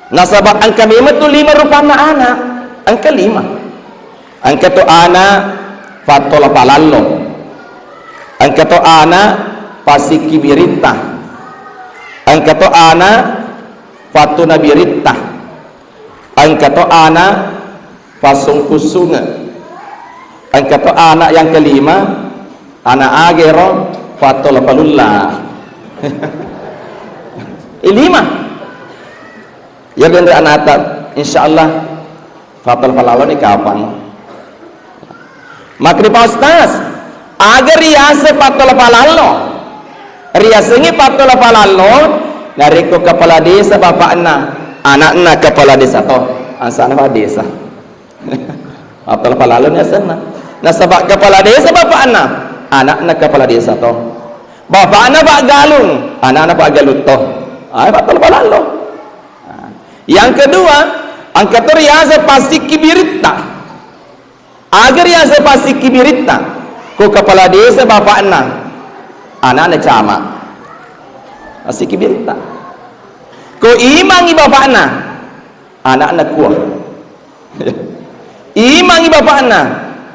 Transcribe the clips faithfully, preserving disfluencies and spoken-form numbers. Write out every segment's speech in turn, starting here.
Nasaba engka memang tu lima rupanna ana, engka lima. Engka to ana fattola palallo, engka to ana pasikki biritta, engka to ana fattuna biritta, engka to ana fassungkussunge, engka to ana yang kelima, ana agero fattola palulla. I lima. Ya, denre anata, insyaallah, fattola palallo ni kapang. Makri Pak Ustaz, aga riaseng pattola palallo? Riasengngi pattola palallo, narekko kepala desa bapakna, anakna kepala desa to, ansana Pak Desa. Pattola palallo ni asenna. Nasaba kepala desa bapakna, anakna kepala desa to. Bapakna Pak Galung, anakna Pak Galung to. Ah, pattola palallo. Nah, yang kedua, engka to riaseng pasikki biritta. Aga riaseng pasikki biritta? Ko kepala desa bapakna, anakna camat. Pasikki biritta. Ko imangngi bapakna, anakna kua. Imangngi bapakna,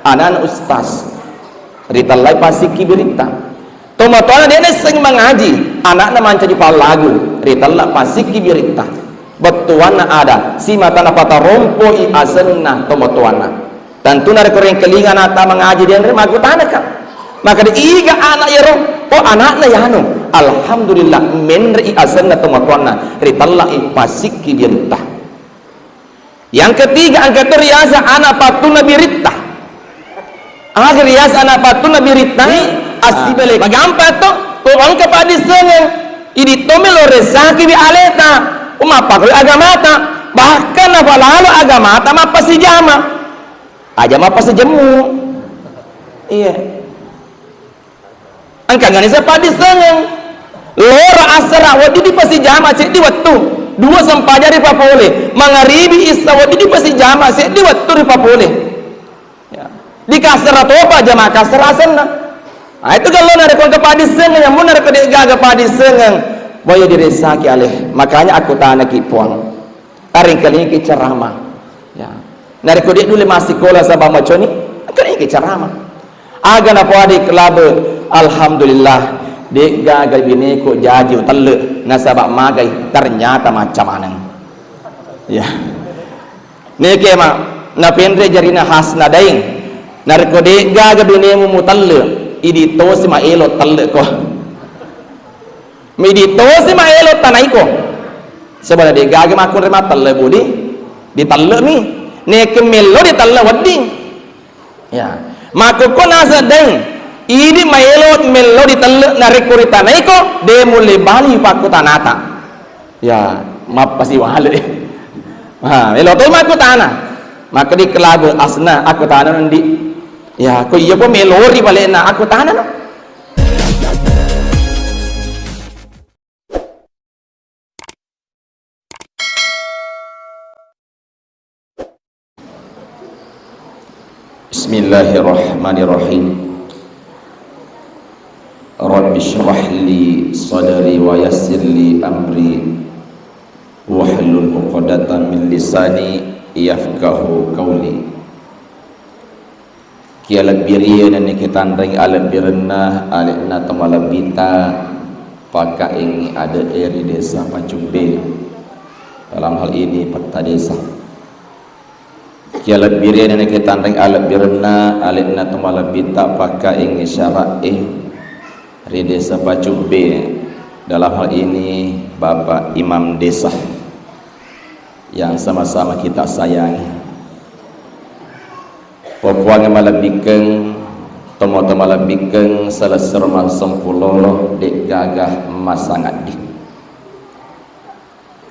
anakna ustaz. Ritellai pasikki biritta. Tomatoanna de' naisseng mangaji, anakna mancaji pallagu, ritella pasikki biritta. Bettuanna ada, simata napatarompoi asenna tomatoanna. Tentu narekko rengkalinga anakta mangaji denre, makkutanaka. Maka de' iga anak yero, oh, anakna yanu. Alhamdulillah, menre'i asenna tomatoanna, ritellai pasikki biritta. Yang ketiga, engka to riaseng ana pattunna biritta. Aga riaseng ana pattunna biritta? Assibele. Magampa to, ko engka paddissengeng. Idi to melo resakiwi aleta. Ko mappakkoi agamata. Bahkan napa lalo agamata mappasijama. Aja mappasijemmu. Iya. Engkagani sepaddissengeng. Loro asera wedding dipasijama seddi wettu. Dua sempajang ripapole. Mangaribi issa wedding dipasijama seddi wettu ripapole. Ya. Dikassara topa jama kassara asenna. Nah, itu kalau narekko engka paddissengeng, yang mun narekko de' gaga paddissengeng, boya diresaki aleh. Makanya aku tanaki puang. Arengkalingiki ceramah. Ya. Narekko de' nulle massikola saba maconi, engkalingiki ceramah. Aga napoadi kelabe, alhamdulillah, de' gaga bineko jaji utelle, nasaba magai, ternyata macca maneng. Ya. Neke ma, napenre jarina khasna daeng. Narekko de' gaga binemu mutelle, idi tosi maelo telle ko. Midi tosi maelo tanaiko. Sebenarna de' gaga makkunrai matelle budi, ditelle mi. Neke mello ditelle wedding. Ya. Makkukko naseng daeng, idi maelo mello ditelle narekko ritanaiko, de' mulle bali pakkutanata. Ya, mappasiwale. Ha, melo to makkutana. Maka di kelabe asna akkutana ndi. Ya, ko iya po melori balena akkutana no. Bismillahirrahmanirrahim. Rabbi shrah li sadri wa yassir li amri wahlul uqdatan min lisani yafqahu qawli. Kialebbirie nenni kitanreng alebbirenna ale'na tomalebbita pakkaengngi ade'e ri Desa Pacubbe. Dalam hal ini Petta Desa. Kialebbirie nenni kitanreng alebbirenna ale'na tomalebbita pakkaengngi syara'e ri Desa Pacubbe. Dalam hal ini Bapak Imam Desa yang sama-sama kita sayangi. Puang malebbikeng, tomatoa malebbikeng, selessureng massempulolo, de'gaga masangaddi.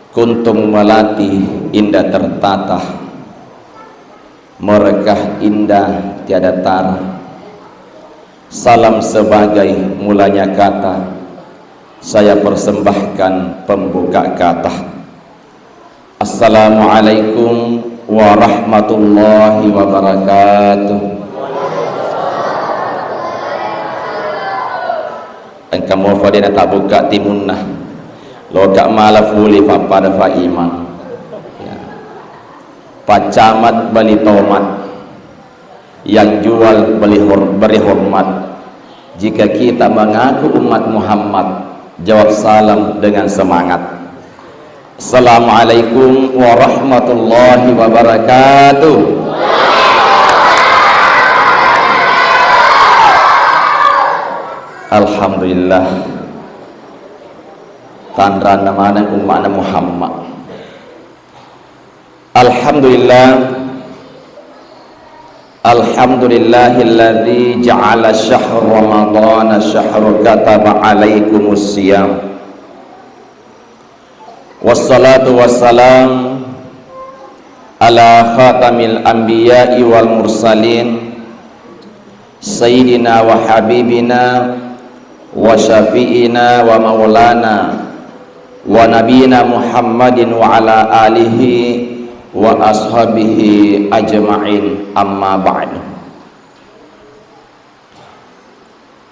Kuntum melati indah tertata, merekah indah tiada tara. Salam sebagai mulanya kata, saya persembahkan pembuka kata. Assalamualaikum warahmatullahi wabarakatuh. Engka mofa de' natabukka timunna. Loka mala fuli pappada fa imang. Pak Camat beli tomat, yang jual beli hor-, beri hormat. Jika kita mengaku umat Muhammad, jawab salam dengan semangat. Assalamualaikum warahmatullahi wabarakatuh. Alhamdulillah. Tanranna maneng umma'na Muhammad. Alhamdulillah. Alhamdulillahilladzi ja'ala syahra Ramadana syahra kataba alaikumus siyam. Wassalatu wassalam ala khatamil anbiya'i wal mursalin, Sayyidina wa habibina wa syafi'ina wa maulana wa nabiyina Muhammadin wa ala alihi wa ashabihi ajma'in, amma ba'du.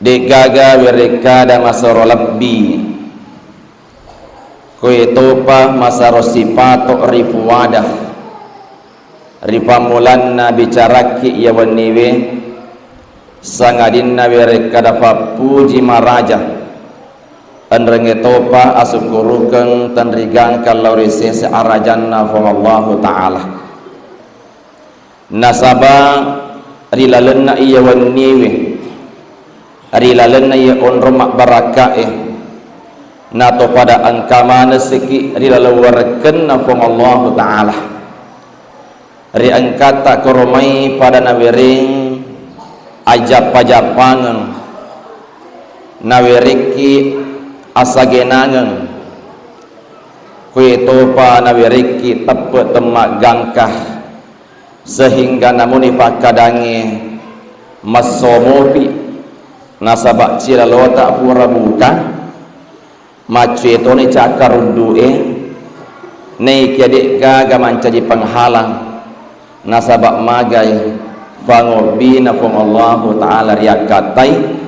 De'gaga werekkada masero lebbi, koe topa masero sipato ripuada. Ri pammulanna bicarakki iya wenniwe, sangadinna werekkada pappuji maraja, enrengnge topa asukkurukeng tenrigangka lao ri sese arajanna Puang Allahu Ta'ala. Nasaba ri lalenna iya wenniwe, ri lalenna iya onrong mabbarakkae, natopada engka manesiki ri laleng werekkenna Puang Allahu Ta'ala. Ri engkata koromai pada nawereng ajappa-jappangeng, nawerekki asagenangeng, koe topa nawerekki teppe temmaggangka, sehingga namuni pakkadangnge massomopi, nasaba cilalota pura buka, maccue toni cakkaruddu'e, naikia de'gaga mancaji penghalang, nasaba magai pangobbina Puang Allahu Ta'ala riakkattai,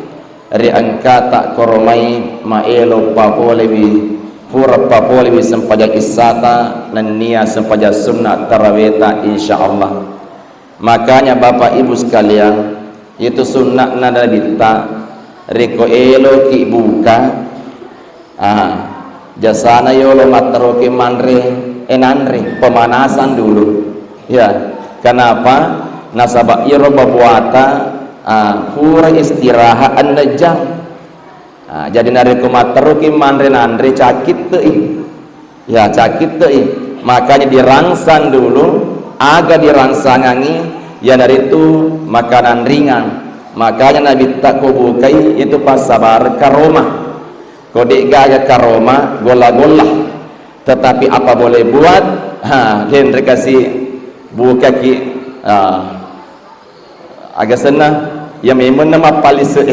ri engkata koromai maelo papolewi, pura papolewi sempajang issata nennia sempajang sunna taraweta, insyaallah. Makanya Bapak Ibu sekalian, itu sunna'na Nabitta, reko eloki buka, ah, jasana yolo matteroki manre, eh, nanre, pemanasan dulu. Ya, kenapa? Nasaba iyaro babuata, ah, pura istirahat enneng jam. Ah, jadi narekko matteroki manre nanre, cakitte'i. Ya, cakitte'i. Makanya dirangsang dulu, aga dirangsangangi, iyanaritu makanan ringan. Makanya Nabitta ko bukai itu passabareng karoma. Ko de'gaga karoma, golla-golla. Tetapi apa boleh buat, ha, denre kasi bukaki, ah, Aga senna, iya memenna mappalise.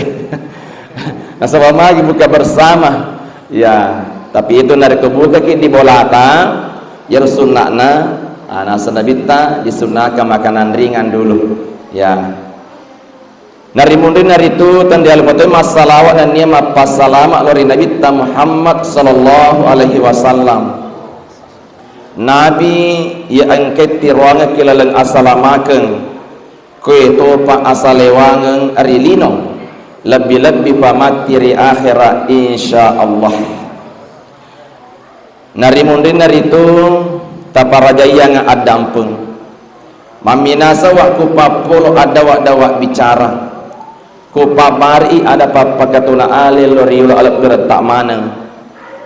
Nasaba magi buka bersama. Ya, tapi itu narekko bukaki di bolata, iyaro sunna'na, ah, nasaba Nabitta disunnahkan makanan ringan dulu. Ya. Narimunrinna ritu tendialu patoi massalawa nennia mappassalama lao ri Nabitta Muhammad sallallahu alaihi wasallam. Nabi iya engkai tiroangekki laleng asalamakeng, koe topa asalewangeng ri lino, lebbi-lebbi pa matti ri akhera, insya Allah. Narimunrinna ritu taparajaiyangnga addampeng. Mamminasa wakku pappolo addawa-dawa bicara. Kupabbarii ada pappakatuna ale lo riyolo alebbiretta maneng.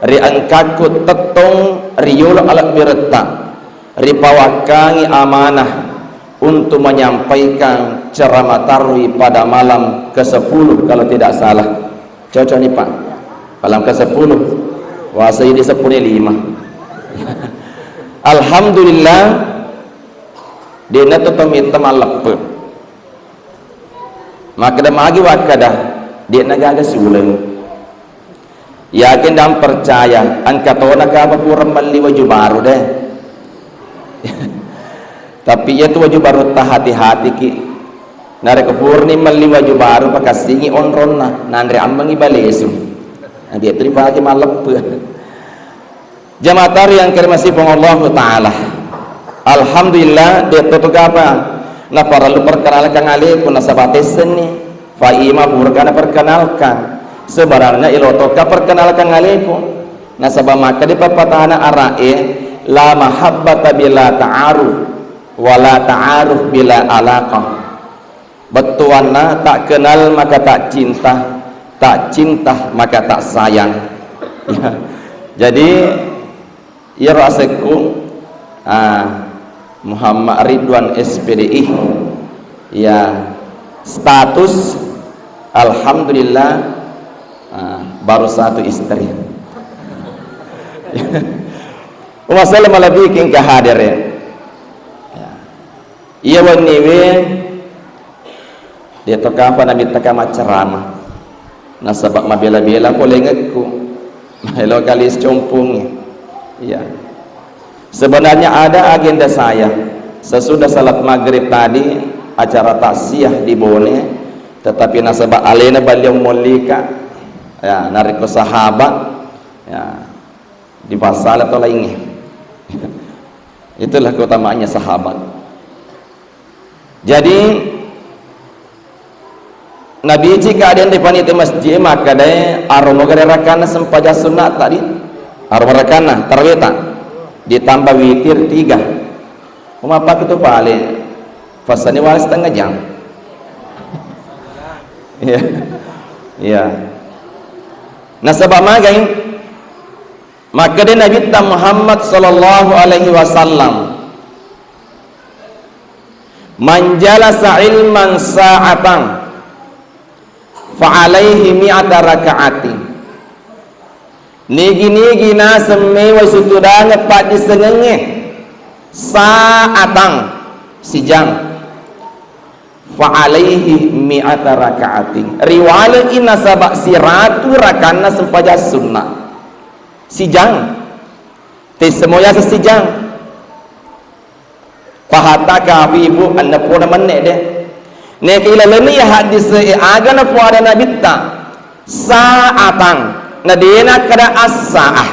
Ri engkakku tettong riyolo alebbiretta, ripawakkangi amanah untuk menyampaikan ceramah tarwih pada malam kesepuluh kalau tidak salah. Cocok nih, Pak. Malam kesepuluh. Wasa ini sepuluh lima. Alhamdulillah, de'na to tometta malleppe. Makkeda magi wakkeda, de'na gaga siuleng. Yakin dan percaya, engka tona kapa pura melli waju baru deh. Tapi iya tu waju baru ta hati-hatiki. Narekko purani melli waju baru, pakassingi onronna, nanre ammengi balesu. Nah, dia tu dipake malleppe. Jamaah tarwih yang karimasipung Allahu Ta'ala. Alhamdulillah, de' to tu kapa naparellu perkenalkan aleku, nasaba tessenni. Fa ima puraka naperkenalkan. Sebenarnya elo tokka perkenalkan aleku. Nasaba makkeda pappatana ara'e, la mahabbata bila ta'aruf, wa la ta'aruf bila alaqah. Bettuanna, tak kenal maka tak cinta, tak cinta maka tak sayang. Ya. Jadi, iyaro asekku, ah, Muhammad Ridwan S P D I. Ya, status, alhamdulillah, ah, baru satu istri. Masalah malebbiking kehadirin. Ya. Iya wenniwe, de' to kapa namittaka maccarama. Nasaba mabela-bela ko lengekku. Maelo kali sicompongi. Iya. Sebenarnya ada agenda saya. Sesudah salat maghrib tadi, acara taksiah di Bone, tetapi nasaba alena baliang mollika. Ya, narekko sahabat, ya, di pasala to laingnge. Itulah keutamaannya sahabat. Jadi, nabicika aden ri panitia masjid makkedae, aro moga rakanna sempajang sunna tadi. Aro rakanna taraweta ditambah witir tiga. Umapake tu pale. Fasani wala setengah jam. Iya. Iya. Nasaba magai, makkeda Nabitta Muhammad sallallahu alaihi wasallam, "Man jalasa ilman sa'atan fa alaihi mi'ata raka'atin." Nigi-nigi naseng mewa situdangeng paddissengengnge sa'atan, sijang, fa alaihi mi'ata raka'atin. Riwale'i nasaba siratu rakanna sempajang sunna. Sijang. Tessemoyasa sijang. Pahatta kafi, Ibu, enneng pulona menne' de. Neke ilalenni ya haddise e aga napoada Nabitta, sa'atan, na de nakkeda as-sa'ah.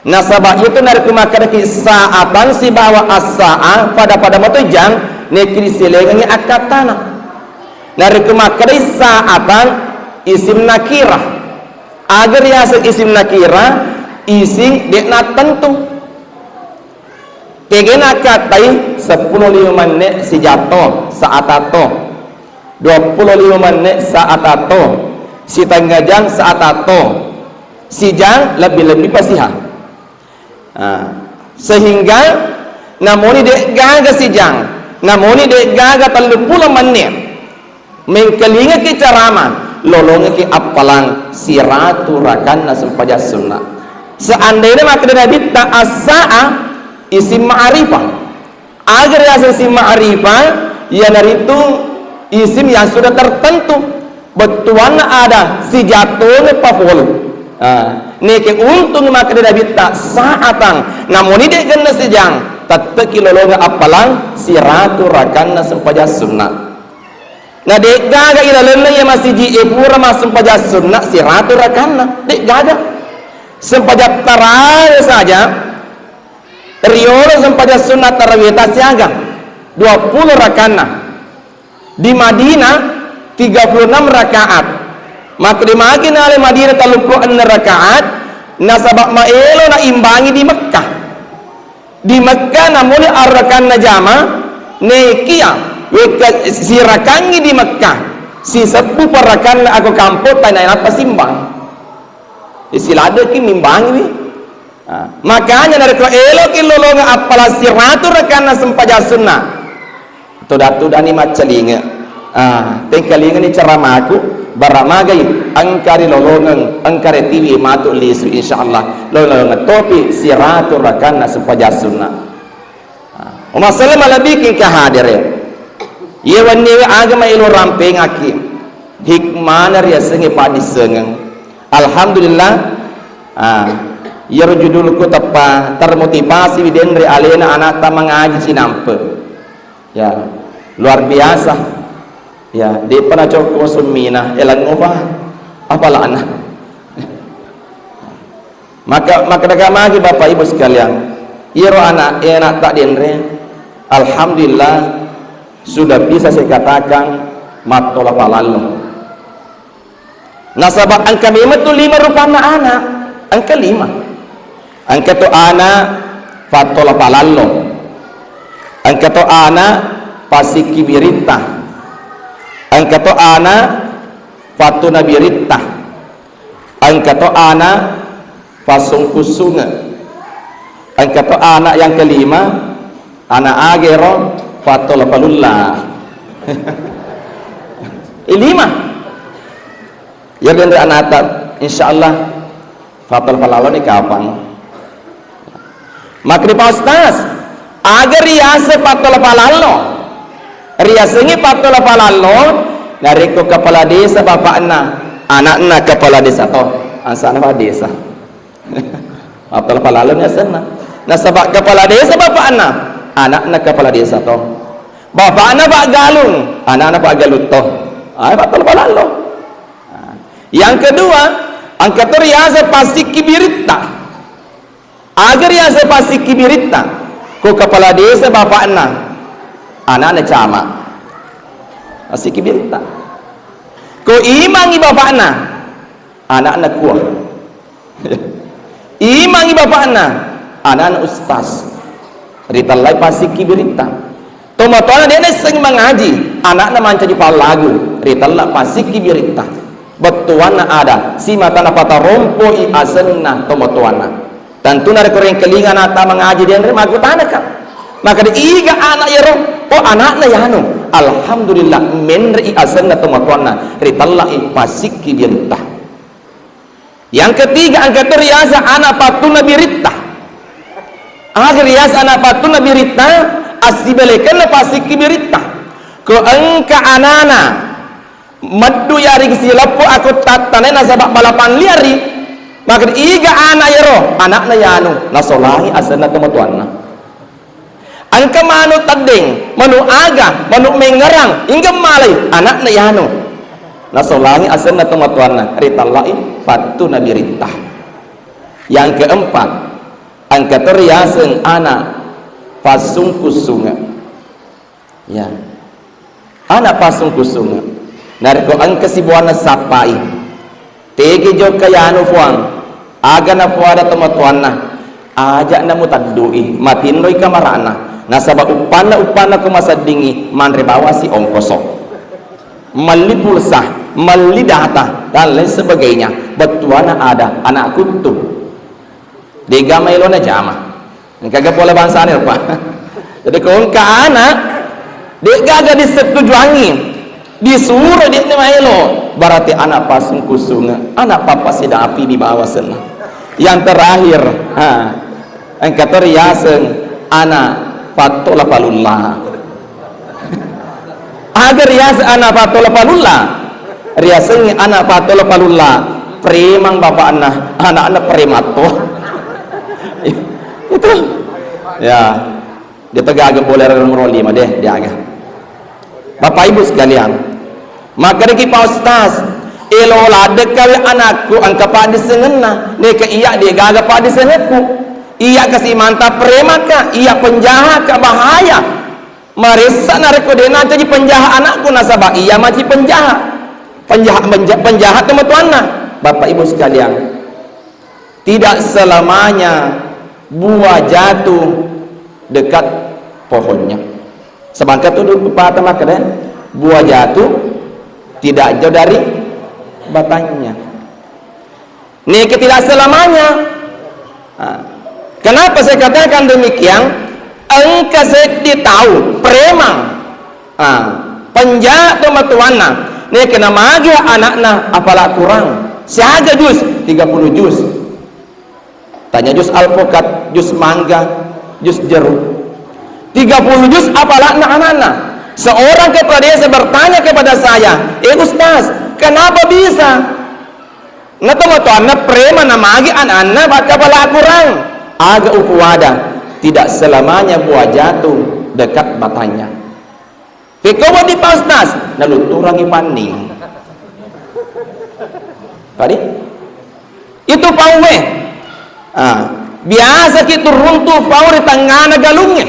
Nasaba iyatu narekko makkedaki sa'atan sibawa as-sa'ah, pada-pada mato jang, neke risilengengngi akkattana. Narekko makkedai sa'atan, isim nakirah. Aga riaseng isim nakirah? Isim de nattentu. Kegena akkatai seppulo lima menne' sijatto, sa'atatto. Duappulo lima menne' sa'atatto. Sitengnga jang sa'atatto. Sijang lebbi-lebbi pasiha. Ah, sehingga namuni de'gaga sijang, namuni de'gaga telluppulo menne'. Mengkalingaki carama, lolongeki appalang siratu rakanna sempajang sunna. Seandainya makkeda Nabitta as-sa'ah isim ma'rifah. Aga riaseng isim ma'rifah, iyanaritu isim yang sudah tertentu. Bettuanna ada sijang tongeng papole. Ah, neke untung makkeda Nabitta sa'atan, namuni de'genna sijang, tetteki lolongeng appalang siratu rakanna sempajang sunna. Na de'gaga ilalenna iya masiji e pura massempajang sunna siratu rakanna, de'gaga. Sempajang tarawih saja, riolo sempajang sunna tarawihta siaga, duappulo rakanna. Di Madinah tiga puluh enam rakaat. Makkeda magi nalai Madinah telluppulo enneng rakaat, nasaba maelo naimbangi di Mekkah. Di Mekkah namuni arrakanna jama, nekia wekka sirakangngi di Mekkah, sisebbu parakanna ako kampotta nainappa simbang. Isiladeki mimbangiwi. Ah, makanya narekko eloki lolongeng appalang siratu rakanna sempajang sunna, Toda-todani maccalinge. Ah, tengkalingeni ceramaku, bara magai engka ri lolongeng, engka ri tiwi matu lisu, insyaallah. Lolongeng topi siratu rakanna sempajang sunna. Ah, umasselle malebbiking kehadere. Iye wenniwe aga maelo rampengaki. Hikmana riasengnge paddissengeng. Alhamdulillah. Ah, iyaro judulku teppa termotivasi denre alena anakta mangaji cinampe. Ya, luar biasa. Ya, de'pa nacokko summina, elangngopa apalana. Maka, maka dakamagi Bapak Ibu sekalian, iyaro anak, eh, anakta denre, Alhamdulillah, sudah bisa saya katakan mattola palallo. Nasaba engka memang tu lima rupanna anak, engka lima. Engka tu anak fattola palallo, engka tu anak pasikki biritta, engka tu anak fattuna biritta, engka to anak fassungkussunge. Engka to anak yang kelima, anak agero fattola palulla. I lima. Ya, dan anak, insyaallah fattola palallo ni kapang. Makkeda Pak Ustaz, aga riaseng pattola palallo? Riasengngi pattola palallo, narekko kepala desa bapakna, anakna kepala desa to, angsana Pak Desa. Pattola palallo ni asenna. Nasaba kepala desa bapakna, anakna kepala desa to. Bapakna Pak Galung, anakna Pak Galung to. Ah, pattola palallo. Nah, yang kedua, engka to riaseng pasikki biritta. Aga riaseng pasikki biritta? Ko kepala desa bapakna, anakna camat. Pasikki biritta. Ko imangngi bapakna, anakna kua. Imangngi bapakna, anakna ustaz. Ritellai pasikki biritta. Tomatoanna de' naisseng mangaji, anakna mancaji pallagu, ritella pasikki biritta. Bettuanna ada, simata napatarompoi asenna tomatoanna. Tentu narekko rengkalinga anakta mangaji denre, makkutanaka. Makkeda iga anak yero? Oh, anakna yanu. Alhamdulillah, menre'i asenna tomatoanna, ritella'i pasikki biritta. Yang ketiga, engka to riaseng anak pattunna biritta. Aga riaseng anak pattunna biritta? Assibelekenna pasikki biritta. Ko engka anana meddu yarigi sileppu akuttattanai nasaba balapan liari, makkeda iga anak yero? Anakna yanu, nasolangi asenna tomatoanna. Engka manu teddeng, manu aga, manu mengngerang, inggeng malai, anakna yanu. Nasolangi asenna tomatoanna, ritellai pattuna biritta. Yang keempat, engka to riaseng anak passungkussunge. Ya. Anak passungkussunge. Narekko engka sibuanna sappai, tegi jokka yanu Puang, aga napuada tomatoanna, aja'na muteddu'i, matinnoi kamara'na, nasaba uppanna, uppanna ko maseddingngi, manre bawasi ongkoso, melli pulsa, melli data, dan lain sebagainya. Bettuanna ada, anak kuttu. De'ga maelo najama. Engkaga pole bangsana, Pak. Jadi, ko engka anak, de'gaga disetujuangi, disuro, de'na maelo, berarti anak passungkussunge, anak pappasidapi di bawah sana. Yang terakhir, ha, engka to riaseng anak pattola palulla. Aga riaseng anak pattola palulla? Riasengngi anak pattola palulla, preman bapakna, anakna preman to. Itu. Ya. Dia tegaga boleh orang meroli mah deh, dia aga. Bapak Ibu sekalian, makkedaki Pak Ustaz, elo ladde kawe anakku engka paddisengenna, neka iya de'gaga paddisengekku. Iya kasi mantap preman ka, iya penjahat ka, bahaya. Maressa narekko de' nacaji penjahat anakku, nasaba iya maci penjahat. Penjahat, penja-, penjahat tomatoanna. Bapak Ibu sekalian, tidak selamanya buah jatuh dekat pohonnya. Sebangka tu dulu pepatah makkeda, buah jatuh tidak jauh dari batangnya. Neke tidak selamanya. Ah. Kenapa saya katakan demikian? Engka seddi tau, preman. Ah. Penjahat tomatoanna. Neke namagi anakna apala Quran. Siaga juz? Tiga puluh juz. Tanya juz alpukat, juz mangga, juz jeruk. Tiga puluh juz apala'na anakna. Seorang kepala desa bertanya kepada saya, "Eh Ustaz, kenapa bisa?" Na tomatoanna preman namagi anakna bakkapala Quran. Aga upuada, tidak selamanya buah jatuh dekat batangnya. Pekko wedding Pak Ustaz, nalutturangi panning. Tadi? Itu pauwe. Ah, biasa ki turuntu pau ri tengngana galungnge.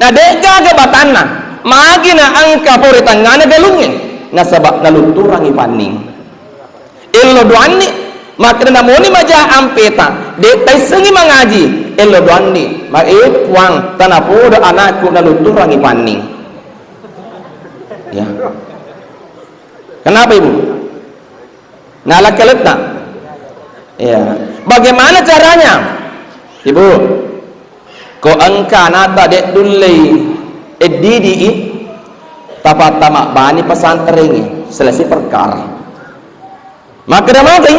Na de'gaga batanna, magi na engka pore tengngana galungnge, nasaba nalunturangi panning. Ello doanni, makkeda namoni maja ampeta, de' taissengi mangaji, ello doanni, ma-, eh, Puang, tanapodo anakku nalunturangi panning. Ya. Kenapa, Ibu? Nala kaletta? Ya. Bagaimana caranya? Ibu, ko engka anata de' dullei eddidi'i, tapattama bani pesantrengnge, selesai perkara. Makkeda magai,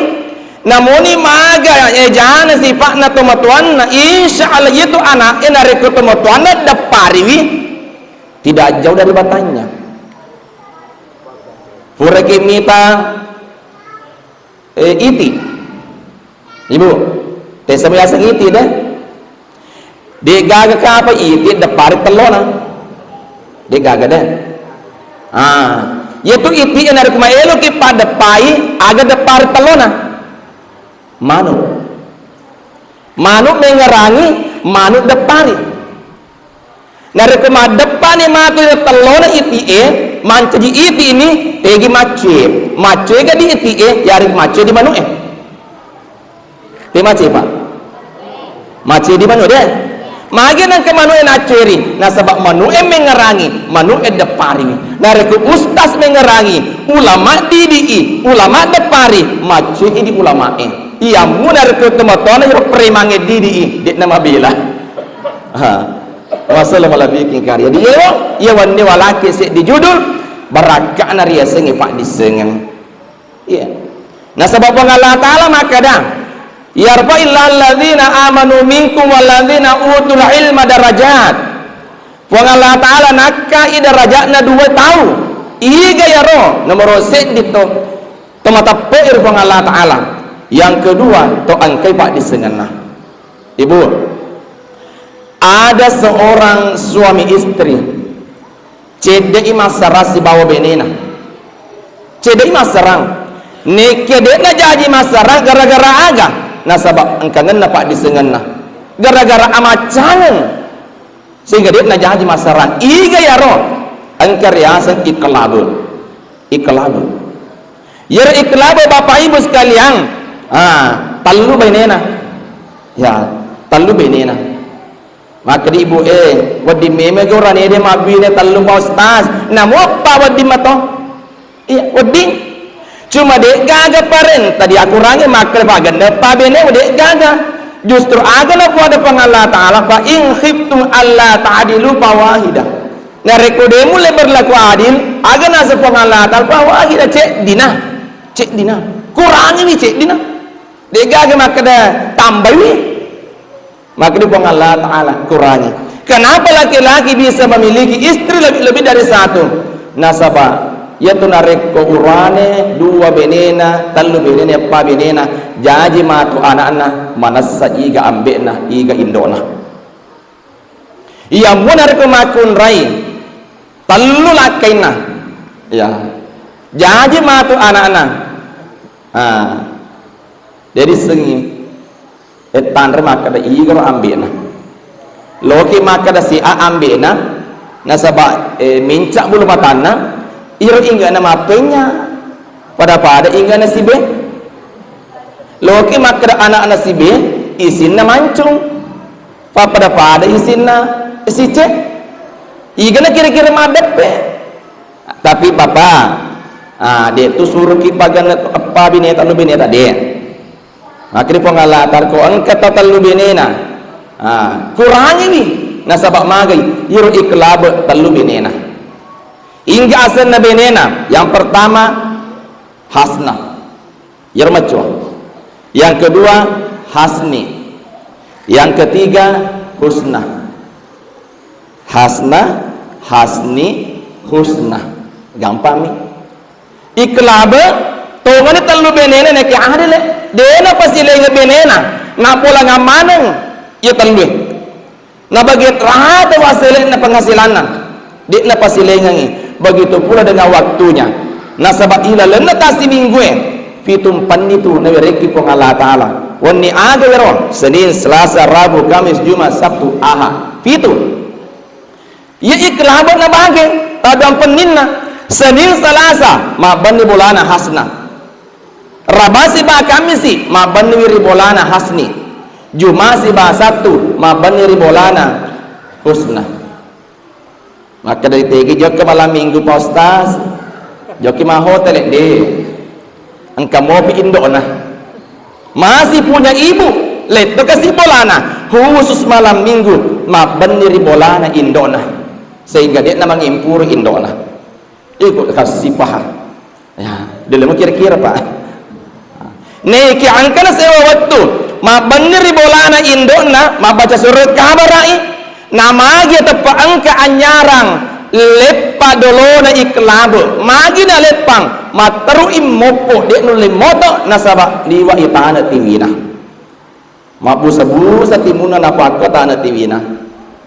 namuni maga ejana sifa'na tomatoanna, insya Allah itu anaknya narekko tomatoanna deppariwi, tidak jauh dari batanya. Puraki mita, eh, iti. Ibu, tessa biasa iti deh. De'gaga kapa iti deppari tellona. De'gaga deh. Ah, yaitu iti narekko maeloki paddeppai, aga deppari tellona. Manuk. Manuk mengerangi, manuk deppari. Narekko maddeppani matu tellona iti'e, mancaji iti'ni, tegi maccue. Maccue ga di iti'e, yari maccue di manu'e. Te maccue, Pak? Maccue di manu'e, deh. Magi nengka manu'e naccueri, nasaba manu'e mengerangi, manu'e deppari. Narekko ustaz mengerangi, ulama didi'i, ulama deppari, maccue di ulama'e. Iyammu narekko tomatoanna iyaro premangnge didi'i, de'na mabela. Ha. Wassalamualaikum karya. Di iya, iya wenni walaki seddi judul, barakka'na riasengnge paddissengeng. Iya. Nasaba Puang Allah Ta'ala makkeda, "Yarfa'illahu alladzina amanu minkum walladzina utul ilma darajat." Puang Allah Ta'ala nakkai darajatna dua tau. Iga yaro? Nomoro seddi to, to mateppe'i ri Puang Allah Ta'ala. Yang kedua, to engkai paddissengenna. Ibu, ada seorang suami istri, cedde'i massarang sibawa benena. Cedde'i massarang. Nekke de'na jaji massarang gara-gara aga? Nasaba engkangenna paddissengenna. Gara-gara amaccangeng. Sehingga de'na jaji massarang. Iga yaro? Engka riaseng iklabe. Iklabe. Yero iklabe, Bapak Ibu sekalian, ah, tellu benena. Ya, tellu benena. Makkeda ibu, eh, wedding memeng ga urane de mabbine tellu, Pak Ustaz. Namo eppa wedding mato? Iya, wedding. Cuma de'gaga parenta diakurangi makkeda pagenna eppa bene, de'gaga. Justru aga napoada Puang Allah Ta'ala, "Fa in khiftum alla ta'dilu fawahidah." Narekko de mulle berlaku adil, aga naseng Puang Allah Ta'ala, "Fawahidah, ceddina." Ceddina. Kurangiwi ceddina. De'gaga makkeda tambaiwi. Makkeda Puang Allah Ta'ala, kurangi. Kenapa laki-laki bisa memiliki istri lebih, lebih dari satu? Nasaba, yaitu narekko urane, dua benena, tellu benena, eppa benena, jaji matu anakna, manessa iga ambe'na, iga indona. Iya mua narekko makkunrai, tellu lakkainna. Ya. Jaji matu anakna. Ah. Jadi sengi. Eh, tanre makkeda, "Igaro ambe'na." Loki makkeda si A ambe'na, nasaba, eh, mincak bulu matanna, iro inggana mappenya, pada-pada inggana si B. Loki makkeda anakna si B, isinna mancung, pa-, pada-pada isinna si C. Igana kira-kira maddeppe. Tapi Bapak, ah, de tu suruki paganna eppa bineta, lu bineta, de. Makkeda Puang Allah Ta'ala, ko engka tau tellu benena, ah, kurangiwi, nasaba magai, iro iklabe tellu benena. Ingga asenna benena, yang pertama, Hasna. Iyaro maccoa. Yang kedua, Hasni. Yang ketiga, Husna. Hasna, Hasni, Husna. Gampang mi. Iklabe, tongani tellu benena nake adele. Dena pasilenga benena, napolangang maneng iya tellue. Nabagi rata wasele'na penghasilanna, de'na pasilengengi. Begitu pula dengan waktunya. Nasaba ilalenna tassiminggue, pitung penni tu nawerekki Puang Allah Ta'ala. Wenni aga ero? Senin, Selasa, Rabu, Kamis, Jumat, Sabtu, Ahad. Pitu. Iya iklabo na bage, tadang penninna. Senin Salasa, mabbenni bolana Hasna. Raba siba Kammisi, mabbenniwi ri bolana Hasni. Juma siba Sattu, mabbenni ri bolana Husna. Makkeda ditegi jokka malam minggu, Pak Ustaz. Jokki mahotel, de. Engka mopi indokna. Masih punya ibu, letto kasi bolana. Khusus malam minggu, mabbenni ri bolana indokna. Sehingga de'na mangimpuru indokna. Iko kasi paham. Ya, dulu kira-kira, Pak. Neki angkana sewa wettu, mabbenni ri bolana indokna, mabbaca surah kabara'i, namagi teppa engka anyarang leppa dolona iklabe, magi naleppang, matteru'i moppo, de' nulle moto, nasaba liwa itana tiwina. Mabbusa-busa timunna napakko tana tiwina.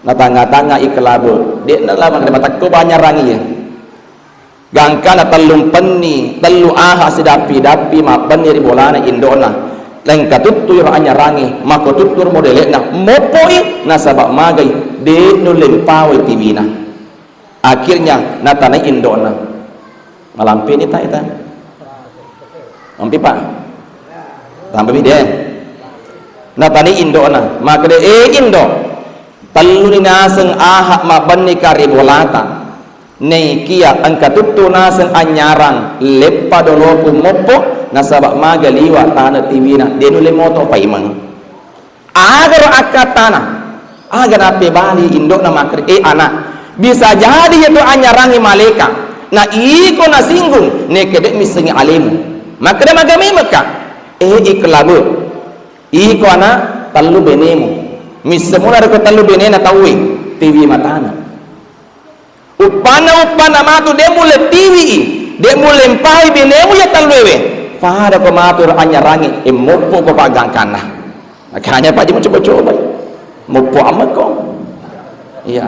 Natangnga-tangnga iklabe, de'na lama matakko banyarangi. Gangkana tellumpenni, tellu aha sidappi-dappi mabbenni ri bolana indokna. Lengka tuttu iro anyarangi, mako tuttu ro modele'na, moppoi nasaba magai, de' nulle mpawai tiwina. Akhirnya natanai indokna. Malampeni ta ita. Mampi, Pak? Tambawi de. Natanai indokna, makkeda, "Eh, indo, telluni naseng aha mabbenni ka ri bolata. Naikia engka tuttu naseng anyarang leppa doloku moppo, nasaba maga liwa tana tiwina, de' nulle moto paimeng." Agaro akkattana, aga napebali indokna makkeda, "Eh, anak, bisa jadi iyatu anyarangi maleka, na iko nasinggung, neke de' missengi alemu." Makkeda, "Maga memekka?" "Eh, iklabe, iko anak, tellu benemu. Missemu narekko tellu benena tauwe, tiwi matana." Uppanna, uppanna matu de' mulle tiwii, de' mulle mpawi benemu iya telluewe. Pada ko matu ro anyarangi, e moppo ko paggangkanna. Makanya Pak Haji mencoba-coba. Moppo ammeko. Iya.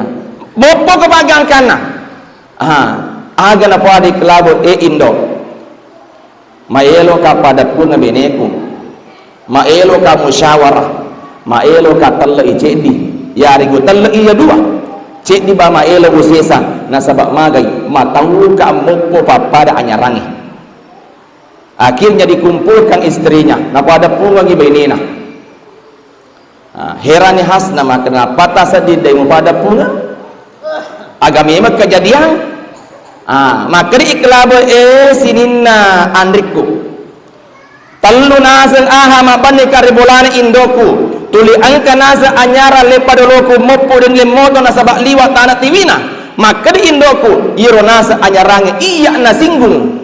Moppo ko paggangkanna. Ah, aga napada iklabo, eh, indo. Maeloka paddeppungeng beneku, maeloka musyawarah, maeloka telle'i ceddi, yarigu telle'i iya dua, ceddi ba maelo usesa, nasaba magai matauka moppo pappada anyarangnge. Akhirnya dikumpulkan istrinya, napadeppungengngi bainena. Ah, herani Hasna makkeda, "Pata sedding dai mupada punga? Aga memang kejadian?" Ah, makkeda iklabe, "Eh, sininna anrikku. Tellu naseng aha mabbanni ka ri bolana indoku. Tuli engka naseng anyarang leppa doloku moppo deng lemmoto nasaba liwa tana tiwina." Makkeda indoku, "Iyaro naseng anyarangnge iya nasinggung."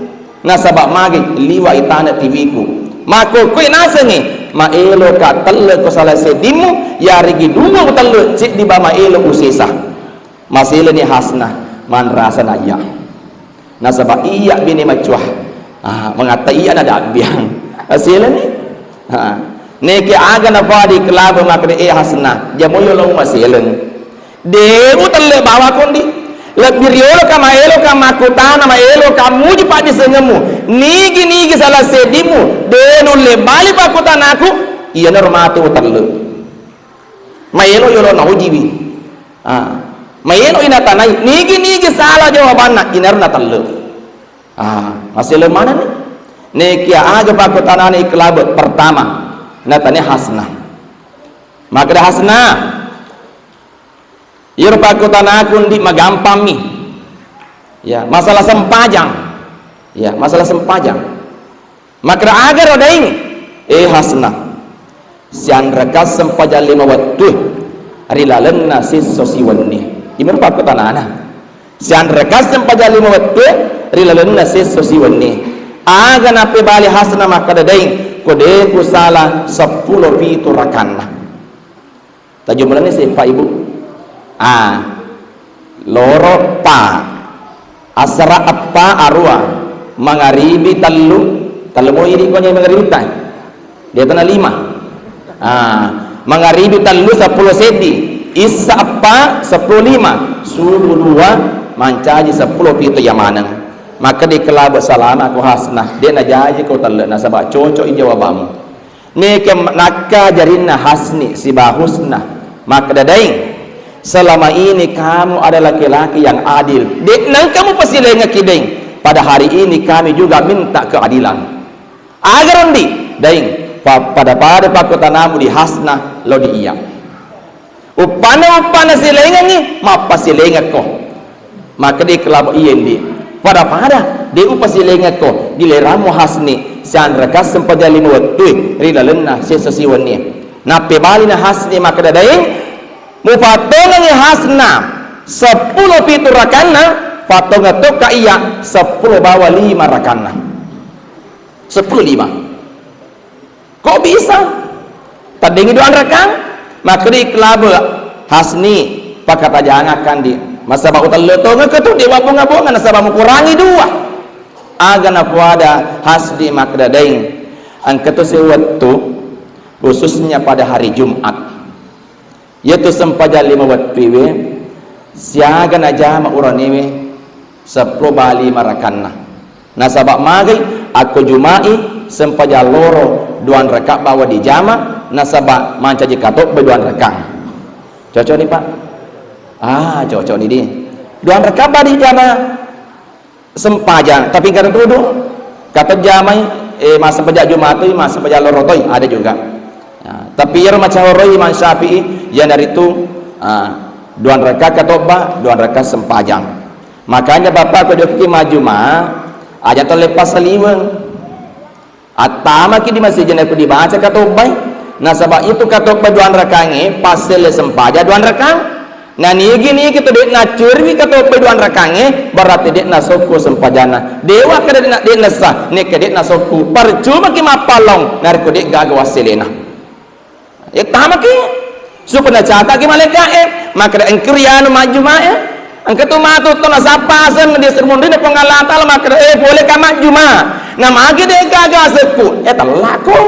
Nasaba magi liwa itana tiwiku. Makkokkoe nasengnge, maeloka telle ko sala seddimmu, yarigi dua utelle ceddi ba maelo usesa. Maseleni Hasna, manrasa naiya. Nasaba iya bine macua. Ah, mangatta iya nadabbiang. Maseleni. Ah. Neke aga napadi kelaba makkeda, "Eh, Hasna, jamo yolo maseleng." De utelle bawa kondi. Lebbi riolo ka maelo ka makkutana, maelo ka muji paddisengemmu. Nigi-nigi sala seddimmu, de nulle bali pakkutanaku, iyanaro matu utelle. Maelo yolo naujiwi. Ah. Maelo inatanai, nigi-nigi sala jawabanna, inaro natelle. Ah, maseleng manenni. Nekia aga pakkutanana iklabe pertama, natane Hasna. Makkeda Hasna, Iyaro pakkutanaku ndi magampammi. Ya, masalah sempajang. Ya, masalah sempajang. Makkeda agaro daing? Eh, Hasna. Sianreka sempajang lima wettue ri lalenna sesso siwenni. Imaro pakkutanana. Sianreka sempajang lima wettue ri lalenna sesso siwenni. Aga napebali Hasna makkeda daing? Ko de kusala seppulo pitu rakanna. Tajumlani seppa, Ibu. Ah, loro pa. Asara eppa arua. Mangaribi tellu. Tellu mo idi ko nyai mangaribi ta. Dia tena lima. Ah, mangaribi tellu seppulo seddi. Issa eppa seppulo lima. Subuh dua mancaji seppulo pitu yamaneng. Maka di kelaba salama ko Hasna. Dia najaji ko telle nasaba cocok i jawabanmu. Neke nakka jarinna Hasni siba Husna makkeda daing, Selama ini kamu ada laki-laki yang adil. Dek nang kamu pasilengaki, Daeng. Pada hari ini kami juga minta keadilan. Aga ro, Ndi? Daeng, pa-, pada-pada pakkutanamu di Hasna lao di iyya. Uppanna, uppanna silengengngi, mappasilengekko. Makkeda Kelabo, iya, Ndi. Pada-pada, de' upasilengekko, gilirammu Hasni, sianreka sempajang lima wettue ri lalenna siesso siwennie. Nappebalina Hasni makkeda, Daeng, mufattongengngi Hasna seppulo pitu rakanna, fattongeng tokka iyya seppulo bawang lima rakanna. Seppulo lima. Kok bisa? Taddengngi duanrekang? Makkeda Kelabo, Hasni, pakatajangakkandi. Nasaba utelle tongekko tu, de' wabbonga-bonga, nasaba mukurangi dua. Aga napoada Hasni makkeda, Daeng, engka tu sewettu, khususnya pada hari Jumat. Iyatu sempajang lima wettuewe, siaga najama uranewe seppulo bawang lima rakanna. Nasaba magai, akko Juma'i sempajang loro duanreka bawang dijama, nasaba mancaji katobba duanrekang. Cocok ni, Pak? Ah, cocok ni di. Duanreka bawang dijama. Sempajang, tapi engka tudu, kato jamai, eh, massempajang Jumat toi, massempajang loro toi, ada juga. Ya, tapi iyaro macahoroi Imam Syafi'i, iyanaritu, ah, duanreka katobba, duanreka sempajang. Makanya Bapak ko jokki majjuma, aja to lepas saliweng. Attamaki di masijid nakko dibaca katobbai, nasaba itu katobba duanrekangnge passelle sempaja duanrekang. Nanigi-nigi tu de' naccuriwi katobbai duanrekangnge, berarti de' nasokku sempajanna. Dewa kada de' na-, de' nessa, nekka de' nasokku. Percumaki mappallong narekko de' gaga wasselena. Iya, tamaki. Supaya nacataki malaika'e, makkeda engkuri anu majjuma'e. Engka tu matu to nasappa aseng di aseng munrinna Puang Allah Ta'ala, makkeda, eh, pole ka majjuma. Namagi de' gaga asekku. Eh, tellako.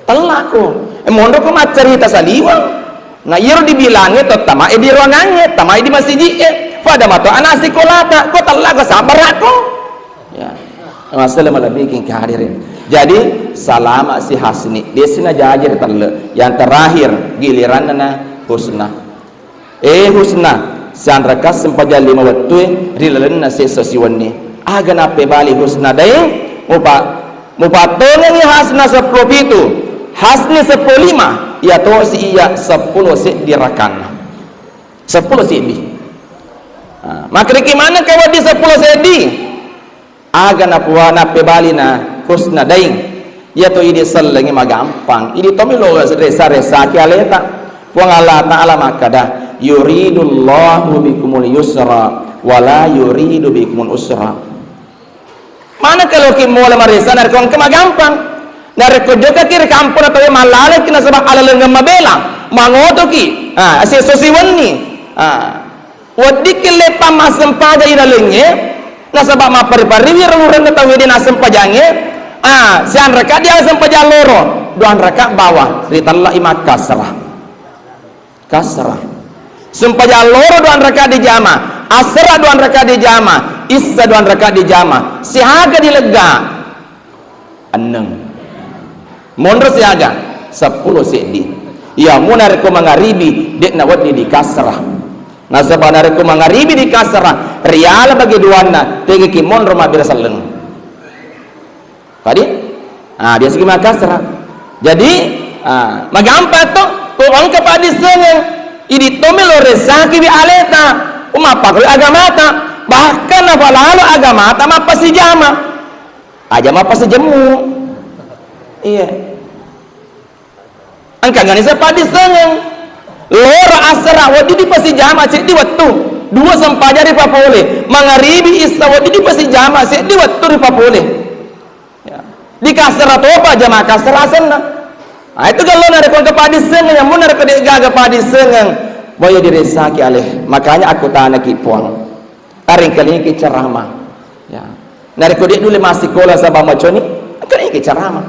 Tellako. Eh, monro ko maccarita saliweng. Na iyaro dibilangnge to tamae di ruangangnge, tamae di masiji'e. Pada mato ana' sikolata, ko tellako sabarako. Ya. Masalah malebbiking kehadirin. Jadi, salama si Hasni. Desi najaji ri telle. Yang terakhir, giliranna na Husna. Eh, Husna, sianreka sempajang lima wettue ri lalenna siesso siwenni. Aga nappebali Husna, Daeng, mupa-, mupattongengngi Hasna seppulo pitu, Hasni seppulo lima, iya tosi iya seppulo seddi rakanna. Seppulo seddi. Ah, makkedaki maneng ka wedding seppulo seddi. Aga napua-, nappebalina Husna, Daeng, iyatu idi sellengnge magampang, idi tommi lo resa-resaki aleta. Puang Allah Ta'ala makkada, "Yuridullahu bikumul yusra wala yuridu bikumul usra." Maneng ka loki mola maresa narekko engka magampang. Narekko jokaki ri kampona tauwe mallaleki nasaba alalengeng mabela, mangotoki, ah, siesso siwenni. Ah. Weddikki leppang massempajang ilalengnge, nasaba mappari-pariwi ro urenna tauwe de' nassempajangnge, ah, sianreka dia sempajang loro, duanreka bawang, ritellai makkasra. Kasra. Sempajang loro duanreka dijama, asra duanreka dijama, issa duanreka dijama, siaga dilegga. Enneng. Monro siaga? Seppulo seddi. Iya, mu narekko mangaribi, de' nawedding dikasra. Nasaba narekko mangaribi dikasra, riala bagi duanna, tegeki monro mabbere selleng. Padi? Ah, biasaki makasra. Jadi, ah, magampang to, ko engka paddissengeng, idi tommi lo resakiwi aleta, ko mappakkoi agamata, bahkan nafalalo agamata mappasijama. Aja mappasijemmu. Iya. Engkangani sepaddissengeng. Loro asera wedding dipasijama seddi wettu. Dua sempajang ripapole. Mangaribi issa wedding dipasijama seddi wettu ripapole. Ya. Dikasera topa jama kasera asenna. Nah, itu kalau narekko engka paddissengeng, yang mun narekko de' gaga paddissengeng, boya diresaki aleh. Makanya aku tanaki puang. Arengkalingki ceramah. Ya. Narekko de' nulle massikola saba maconi, engkalingki ceramah.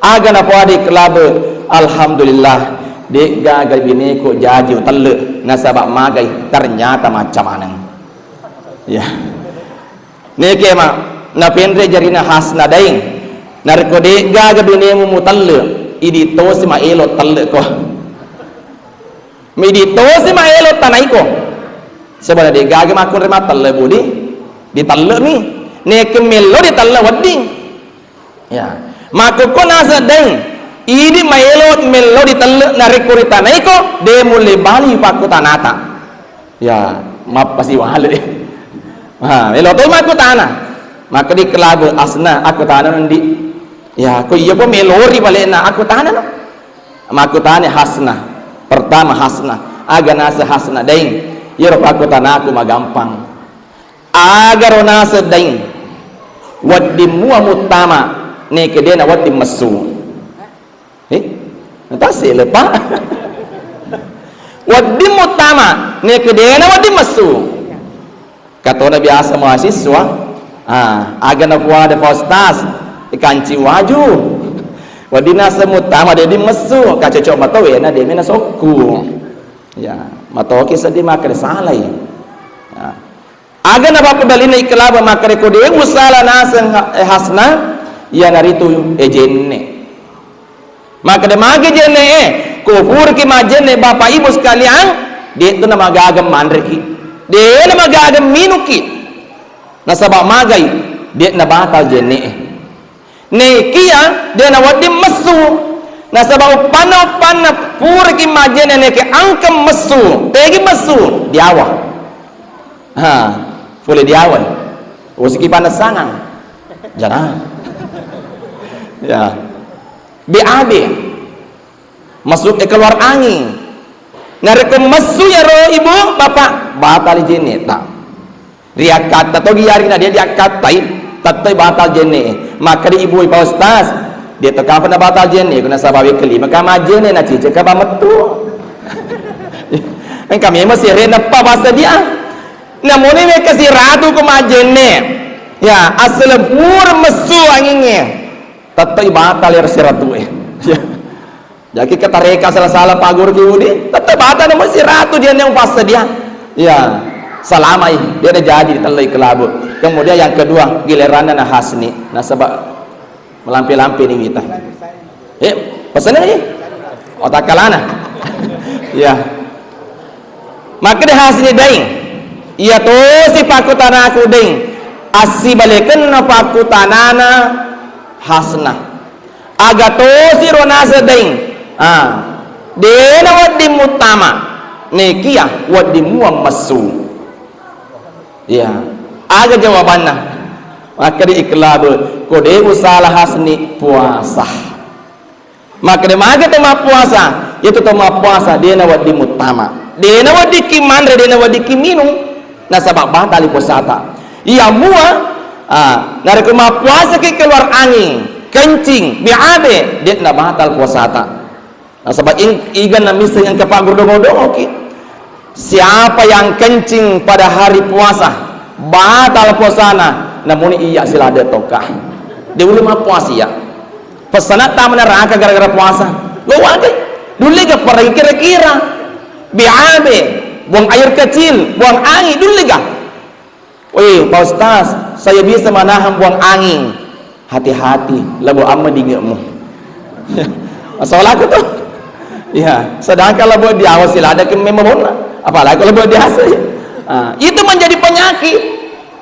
Aga napoadi kelabe, alhamdulillah, de' gaga bineku jaji utelle, nasaba magai, ternyata macca maneng. Ya. Neke ma, napenre jarina Hasna Daeng. Narekko de' gaga binemu mutelle, idi tosi maelo telle ko. Midi tosi maelo tanaiko. Sebenarnya de gaga makkunre matelle budi. Ditelle mi. Neke mello ditelle wedding. Ya. Makkukko naseng daeng. Idi maelo mello ditelle narekko ritanaiko, de mulle bali pakkutanata. Ya, mappasi wale. Ha, melo to makkutana. Maka di kelabe asna aku tana ndi. Ya, ko iya po melori balena aku tana no. Makkutana Hasna. Pertama Hasna. Aga naseng Hasna daeng. Iyaro pakkutanaku magampang. Agaro naseng daeng. Wedding mua muttama. Neke dena wedding messu. Eh? Natasi lepa. Wedding muttama. Neke dena wedding messu. Katona biasa mahasiswa, ah, aga napuada Pak Ustaz, ikanci waju. Wedding naseng muttama, de di messu, kacocok mato wena, de mena sokku. Ya, matoki seddi makkeda salai. Ya. Aga napappedalina ikkelaba makkeda ko de usala naseng, eh, Hasna, iyanaritu, eh, jenne. Makkeda magi jenne e, ko puraki majjenne Bapak Ibu sekalian, de tu namagaga manreki. De namagaga minuki. Nasaba magai, de nabatal jenne e. Nekia, de nawedding messu. Nasaba uppanna, uppanna puraki majjenne neke angka messu. Tegi messu, diawa. Ha, pole diawa. Usiki panessangan. Jana. Ya. B A B. Masuk, eh, keluar angin. Narekko messu yaro ibu, bapak, batali jenneta. Riakkatta to giyari na dia diakkattai, tettoi batal jenne. Maka di ibu, Pak Ustaz, dia to kapan na batal jenne, kuna sabawi kelima kama jenne, na cicek kama mettu. Engka memang sere neppa basa dia. Namuni mekka siratu ko majjenne. Ya, asal pur messu angingnge. Tettoi batal ero siratue. Ya. Jaki ketareka salah-salah paguru ki udi, tettoi batal namo siratu dia neng passedia. Ya. Salamai, dia ada jadi ditelloi kelabu. Kemudian yang kedua, giliranna na Hasni. Nasaba melampe-lampe ni wita. Eh, pesanna ni? Otak kalana. Ya. Makkeda Hasni daeng. Iya tosi pakkutanaku daeng. Assibalekenna pakkutanana Hasna. Aga tosi ro naseng daeng. Ah. Dena wedding muttama. Nekia wedding mua messu. Iya. Aga jawabanna? Makkeda iklabe, ko de usala Hasni puasa. Makkeda magi to mappuasa, iyatu to mappuasa dena wedding muttama, dena wedding ki manre, dena wedding ki minung, nasaba batali puasata. Iya mua, ah, narekko mappuasa ki keluar angin, kencing, B A B, de na batal puasata. Nasaba ing-, igan na misseng engka paggurdongo-dongoki. Siapa yang kencing pada hari puasa, batal puasana, namuni iya silade toka. De ulu mappuasa iya. Pesana tama neraka gara-gara puasa. Lo wagai. Dulliga pergi kira-kira. B A B, buang air kecil, buang angin, dulliga. Woi, Pak Ustaz, saya bisa menahan buang angin. Hati-hati, lebo amma dingemu. Masalah aku tuh. Ya, sedangkan lebo di awal sila ada ke memang bona. Apalagi lebo di asli. Ah, itu menjadi penyakit.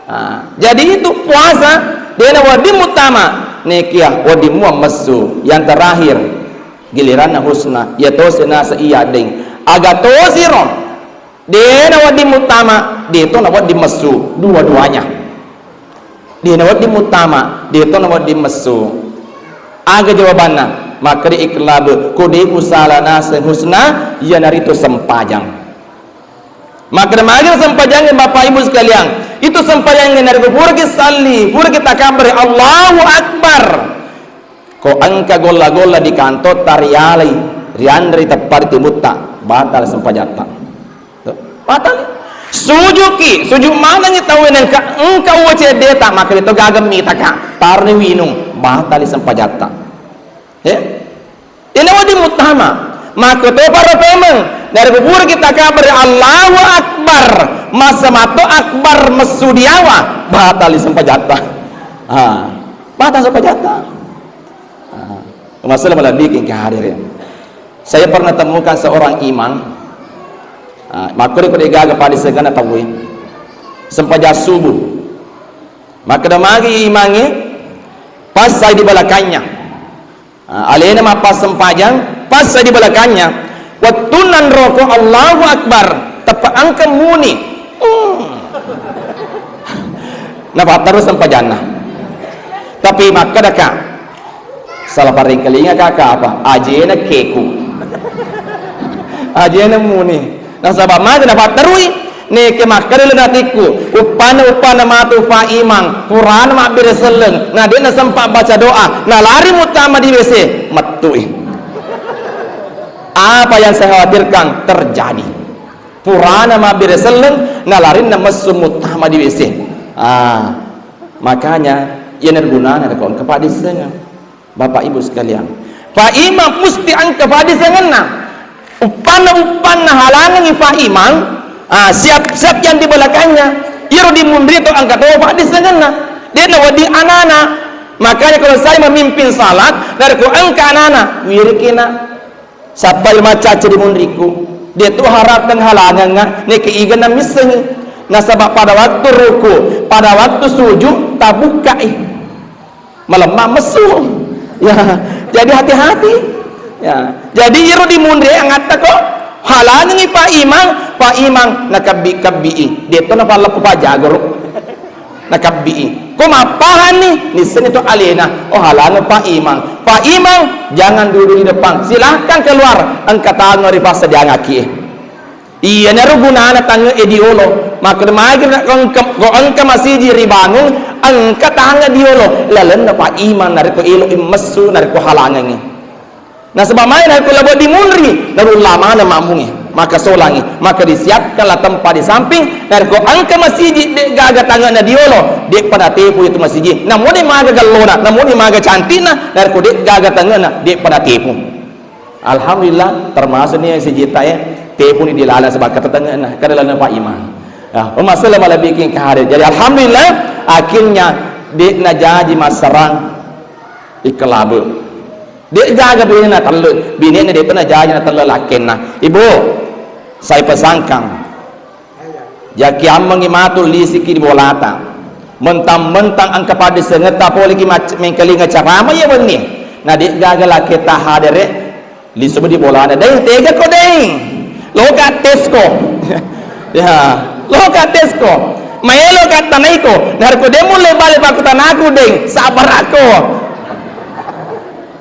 Ah, jadi itu puasa dena wedding muttama. Nekia wedding mua messu. Yang terakhir, giliranna Husna. Iya tosi nasa iya deng. Aga tosi ro. Dena wedding muttama, de to na wedding messu, dua-duanya. Dena wedding muttama, de to na wedding messu. Aga jawabanna? Makkeda iklabe, ko de usala naseng Husna, iyanaritu sempajang. Makkeda magi sempajang, Bapak Ibu sekalian, itu sempajang narekko puraki salli, puraki takabbere, Allahu Akbar. Ko engka golla-golla di kantor, tarialai, rianre, teppari timutta, batal sempajatta. Batal. Sujuki, sujud manengi tau engka, engka uwa ceddeta, maka itu gaga mitaka, tarni winung, batal sempajatta. Ya? Ini wadi muttama. Maka to para pemeng, dari kubur kita kabar Allahu Akbar, masa mato Akbar messu diawa, batal sempajatta. Ah, batal sempajatta. Ah, masalah malah bikin kehadirin. Saya pernah temukan seorang imam, Ah, makkoro ko de'gaga paddisengengna tauwe. Sempajang subuh. Makkeda magi imangnge, pas saya di belakangnya. Ah, alena mappassempajang, pas saya di belakangnya. Wettunna nroko Allahu Akbar, teppa engka muni. Hmm. Nafatterru sempajanna. Tapi makkedaka, salah parengkalinga kaka apa? Ajena keku. Ajena muni. Nasaba magi nafatterui, neke makkeda le natikku, uppanna, uppanna matu Pak Imang, purana mabbere selleng, na de'na sempa baca doa, na lari muttama di W C, mettui. Apa yang saya khawatirkan terjadi. Purana mabbere selleng, na larinna messu muttama di W C. Ah, makanya, iya nergunana ko engka paddissengeng. Bapak Ibu sekalian, Pak Imam musti engka paddissengenna. Uppanna, uppanna halangengi Pak Imam, ah, siap-siap yang di belakangnya. Iyaro dimunri to engka to paddissengenna. De'na wedding anana. Makanya kalau saya memimpin salat, narekko engka anana, wirikina. Sappai macacca di munriku. De' tu harapkan halangengnga, neke igenna missengi. Nasaba pada waktu ruku, pada waktu sujud, tabukkai. Malemma messu. Ya, jadi hati-hati. Ya, jadi iro di munri angatta ko, halangengi Pak Imang, Pak Imang nakebbi-kebbii. De' to napalleppu pajagoro. Nakabbii. Ko mappahanni, nissenni to alena. Oh, halangeng Pak Imang. Pak Imang, jangan duduk di depan. Silahkan keluar. Engka tange ripassadiangakki. Iyanaro gunana tange e diolo. Makkeda magi ko engka, ko engka masiji ribangung, engka tange diolo. Lalenna Pak Imang narekko elo i messu, narekko halangengi. Nasaba mai narekko labo di munri, narulla maneng makmungnge, maka solangi, maka disiapkanlah tempat di samping, narekko engka masiji de'gaga tangena diolo, de'pa natepu itu masiji. Namuni maga gallona, namuni maga cantikna, narekko de'gaga tangena, de'pa natepu. Alhamdulillah, termasuk ni sijita e, tepuni di laleng sebab kata tangena, kada laleng Pak Imang. Ya, umma selama lebih king kahari. Jadi alhamdulillah, akhirnya de'na jaji massarang ikalabe. De'gaga binena natelle, binena de'pa najaji natelle lakkenna. Ibu, saya pesangkang. Jaki ammengi matu lisiki di bolata. Mentang-mentang engka paddissengetta poleki mac-, mengkalinga carama iya wenni. Na de'gaga lakketta hadere, lisu di bolana. Deng, tega ko deng. Loka tesko. Ya, loka tesko. Maelo ka tanaiko. Narekko de' mulle bale pakkutanaku deng, sabarako.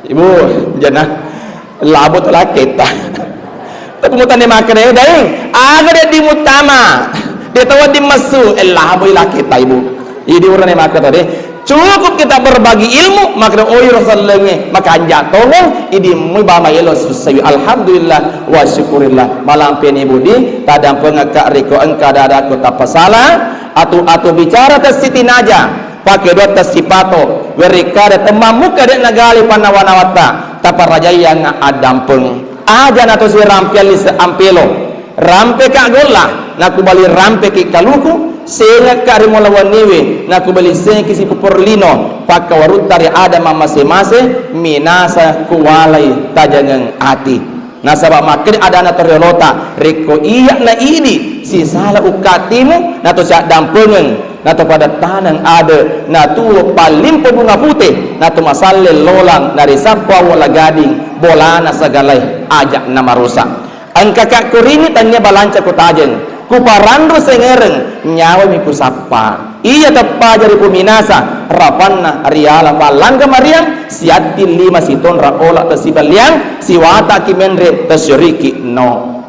Ibu, jana labo to lakketta. Tapi mutane makkeda, eh, daeng, aga de' dimuttama. De' tawa dimessu, eh, laboi lakketta, Ibu. Jadi urane makkeda de', cukup kita berbagi ilmu, makkeda, oh, iro sellengnge, makanja tongeng, idimmui bama elo sussawi. Alhamdulillah, wa syukurillah. Malampeni Ibu di, tadampengekka riko engka dadaku tappa sala, atu-atu bicara tessitinaja. Pake doatta sipato, werekkada temmammuka de' nagali pannawa-nawatta, taparajaiyangnga addampeng. Aja' nato sirampiang lise ampelo. Rampeka golla, nakubali rampeki kaluku, sengekka ri mula wenniwe, nakubali sengeki sipupur lino, pakkawarutta ri ada mammase-mase, minasa kuwalai tajengeng ati. Nasaba makkeda adana toriolota, rekko iyya na idi sisala ukkatimu, nato siaddampengeng, nato padattaneng ade, natuo pallimpo bunga pute, nato masalle lolang, narisappo awola gading, bolana sagalae aja' namarusa. Engkaka kurini tania balanca kutajeng, kuparanru sengereng, nyawami kusappa. Iya teppaja ri puminasa, rapanna riala pallangga mariang, siatting lima sitonra ola tasiballiang, siwataki menre tasyuriki no.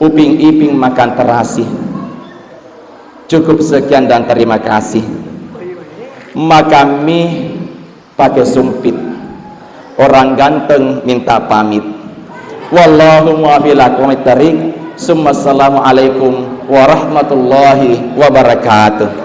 Uping-iping makan terasi. Cukup sekian dan terima kasih. Makan mie pakai sumpit. Orang ganteng minta pamit. Wallahu muwaffiq ila aqwamit thariq. Summa assalamualaikum warahmatullahi wabarakatuh.